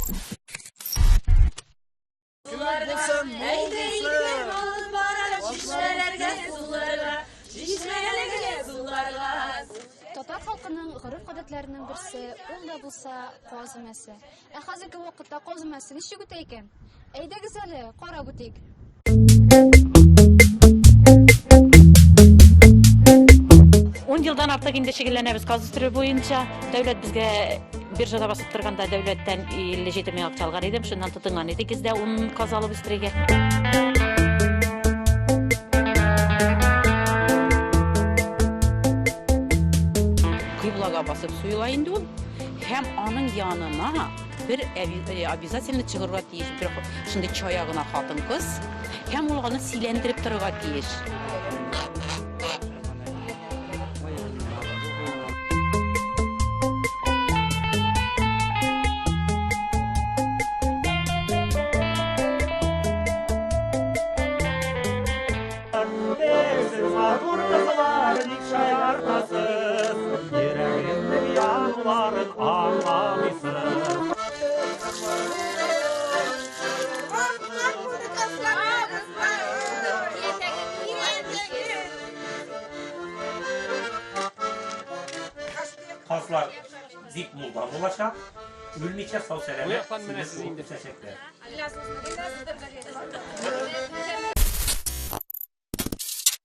Булсын, мул булсын. Чишмәләргә, суларга, чишмәләргә, суларга. Татар халкының гореф-гадәтләренең берсе, ул да булса каз өмәсе. Ә хәзерге вакытта каз өмәсе ничек үтә икән? Әйдәгез әле, карап үтик. Ун елдан артык инде шөгыльләнәбез каз үстерү буенча. Дәүләт безгә биржада басып торганда дәүләттән 57 мең акча алган идем. Шуннан тотынган идек без дә ун каз алып үстерергә. Кыйблага басып суела инде ул. Һәм аның янына бер обязательно чыгырга тиеш бер шундый чая гына хатын-кыз. Һәм ул аны сөйләндереп торырга тиеш. Сез матур кызлар, ник шаяртасыз? Йөрәгемнең януларын аңламыйсыз. Казлар бик мулдан булачак. Үлмичә сау сәламәт үсәчәкләр.